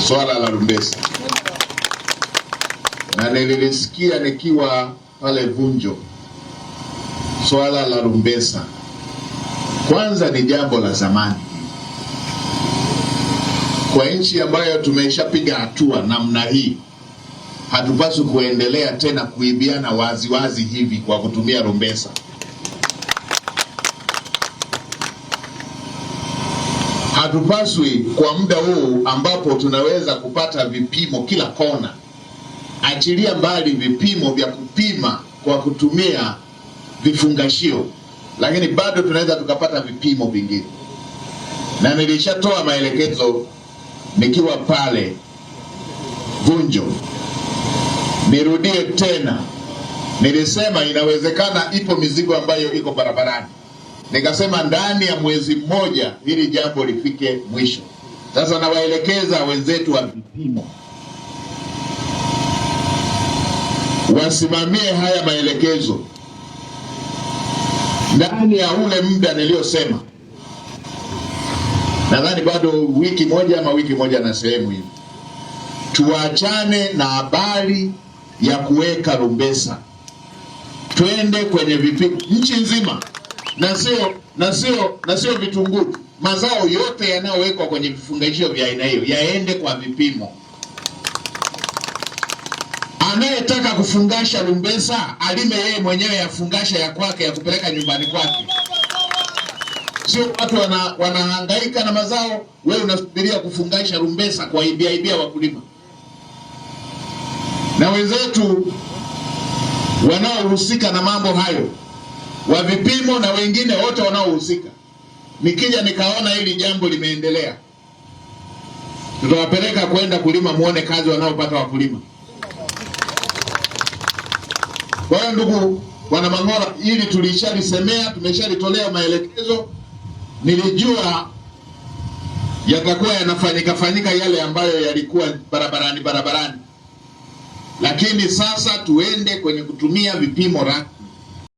Swala la rumbesa, na nililisikia nikiwa pale Vunjo. Swala la rumbesa kwanza ni jambo la zamani kwa nchi ambayo tumeshapiga hatua namna hii. Hatupaswi kuendelea tena kuibiana waziwazi wazi hivi kwa kutumia rumbesa. Hatupaswi kwa muda huu ambapo tunaweza kupata vipimo kila kona, achilia mbali vipimo vya kupima kwa kutumia vifungashio, lakini bado tunaweza tukapata vipimo vingine, na nilishatoa maelekezo nikiwa pale Vunjo. Nirudie tena, nilisema inawezekana ipo mizigo ambayo iko barabarani, nikasema ndani ya mwezi mmoja hili jambo lifike mwisho. Sasa nawaelekeza wenzetu wa vipimo wasimamie haya maelekezo ndani ya ule muda niliyosema. Nadhani bado wiki moja ama wiki moja na sehemu hivi, tuachane na habari ya kuweka rumbesa, twende kwenye vipimo nchi nzima, na sio vitunguu. Mazao yote yanayowekwa kwenye vifungashio vya aina hiyo yaende kwa vipimo. Anayetaka kufungasha rumbesa alime yeye mwenyewe, afungashe ya kwake ya kupeleka nyumbani kwake. Sio watu wanahangaika na mazao, wewe unasubiria kufungasha rumbesa kwa ibia ibia wakulima. Na wenzetu wanaohusika na mambo hayo wa vipimo na wengine wote wanaohusika, nikija nikaona hili jambo limeendelea, tutawapeleka kwenda kulima, muone kazi wanaopata wakulima. Kwa hiyo ndugu Bwana Mang'ola, hili tulishalisemea, tumeshalitolea maelekezo. Nilijua yatakuwa yanafanyika fanyika yale ambayo yalikuwa barabarani barabarani, lakini sasa tuende kwenye kutumia vipimo rasmi.